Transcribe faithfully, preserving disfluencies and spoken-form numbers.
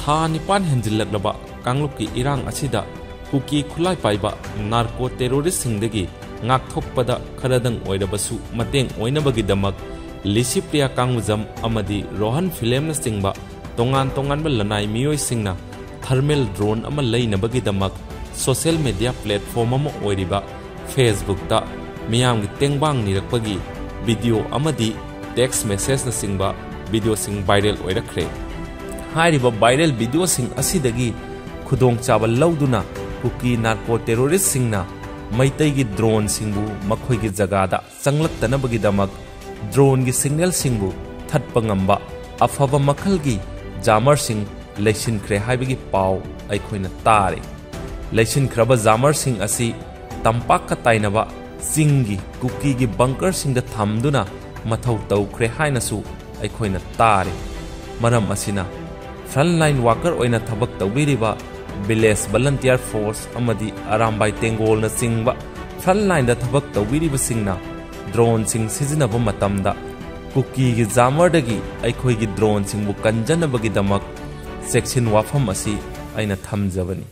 ꯊꯥ ꯅꯤꯄꯥꯟ ꯍꯦꯟꯖꯤꯜꯂꯛꯂꯕ ꯀꯥꯡꯂꯨꯞꯀꯤ ꯏꯔꯥꯡ ꯑꯁꯤꯗ ꯀꯨꯀꯤ ꯈꯨꯠꯂꯥꯏ ꯄꯥꯏꯕ ꯅꯥꯔꯀꯣ ꯇꯦꯔꯣꯔꯤꯁꯁꯤꯡꯗꯒꯤ ꯉꯥꯛꯊꯣꯛꯄꯗ ꯈꯔꯗꯪ ꯑꯣꯏꯔꯕꯁꯨ ꯃꯇꯦꯡ ꯑꯣꯏꯅꯕꯒꯤꯗꯃꯛ ꯂꯤꯁꯤꯄ꯭ꯔꯤꯌꯥ ꯀꯥꯡꯒꯨꯖꯝ ꯑꯃꯗꯤ ꯔꯣꯍꯟ ꯐꯤꯂꯦꯝꯅꯆꯤꯡꯕ ꯇꯣꯉꯥꯟ ꯇꯣꯉꯥꯟꯕ ꯂꯅꯥꯏ ꯃꯤꯑꯣꯏꯁꯤꯡꯅ thermal drone ꯑꯃ ꯂꯩꯅꯕꯒꯤꯗꯃꯛ social media platform ꯑꯃ ꯑꯣꯏꯔꯤꯕ Facebookꯇ ꯃꯤꯌꯥꯝꯒꯤ ꯇꯦꯡꯕꯥꯡ ꯅꯤꯔꯛꯄꯒꯤ video ꯑꯃꯗꯤ text messageꯅꯆꯤꯡꯕ videoꯁꯤꯡ viral ꯑꯣꯏꯔꯛꯈ꯭ꯔꯦ꯫ ꯍꯥꯏꯔꯤꯕ viral videoꯁꯤꯡ ꯑꯁꯤꯗꯒꯤ ꯈꯨꯗꯣꯡꯆꯥꯕ ꯂꯧꯗꯨꯅ ꯀꯨꯀꯤ ꯅꯥꯔꯀꯣ ꯇꯦꯔꯣꯔꯤꯁꯁꯤꯡꯅ ꯃꯩꯇꯩꯒꯤ droneꯁꯤꯡꯕꯨ ꯃꯈꯣꯏꯒꯤ ꯖꯒꯥꯗ ꯆꯪꯂꯛꯇꯅꯕꯒꯤꯗꯃꯛ droneꯒꯤ signalꯁꯤꯡꯕꯨ ꯊꯠꯄ ꯉꯝꯕ ꯑꯐꯕ ꯃꯈꯜꯒꯤ jammerꯁꯤꯡ ꯂꯩꯁꯤꯟꯈ꯭ꯔꯦ ꯍꯥꯏꯕꯒꯤ ꯄꯥꯎ ꯑꯩꯈꯣꯏꯅ ꯇꯥꯔꯦ꯫ ꯂꯩꯁꯤꯟꯈ꯭ꯔꯕ jammerꯁꯤꯡ ꯑꯁꯤ ꯇꯝꯄꯥꯛꯀ ꯇꯥꯏꯅꯕ ꯆꯤꯡꯒꯤ ꯀꯨꯀꯤꯒꯤ bunkerꯁꯤꯡꯗ ꯊꯝꯗꯨꯅ ꯃꯊꯧ ꯇꯧꯈ꯭ꯔꯦ ꯍꯥꯏꯅꯁꯨ ꯑꯩꯈꯣꯏꯅ ꯇꯥꯔꯦ꯫ ꯃꯔꯝ ꯑꯁꯤꯅ frontline worker ꯑꯣꯏꯅ ꯊꯕꯛ ꯇꯧꯕꯤꯔꯤꯕ village volunteer force ꯑꯃꯗꯤ ꯑꯔꯥꯝꯕꯥꯏ ꯇꯦꯡꯒꯣꯜꯅꯆꯤꯡꯕ frontlineꯗ ꯊꯕꯛ ꯇꯧꯕꯤꯔꯤꯕꯁꯤꯡꯅ droneꯁꯤꯡ ꯁꯤꯖꯤꯟꯅꯕ ꯃꯇꯝꯗ ꯀꯨꯀꯤꯒꯤ jammerꯗꯒꯤ ꯑꯩꯈꯣꯏꯒꯤ droneꯁꯤꯡꯕꯨ ꯀꯟꯖꯅꯕꯒꯤꯗꯃꯛ ꯆꯦꯛꯁꯤꯟ ꯋꯥꯐꯝ ꯑꯁꯤ ꯑꯩꯅ ꯊꯝꯖꯕꯅꯤ꯫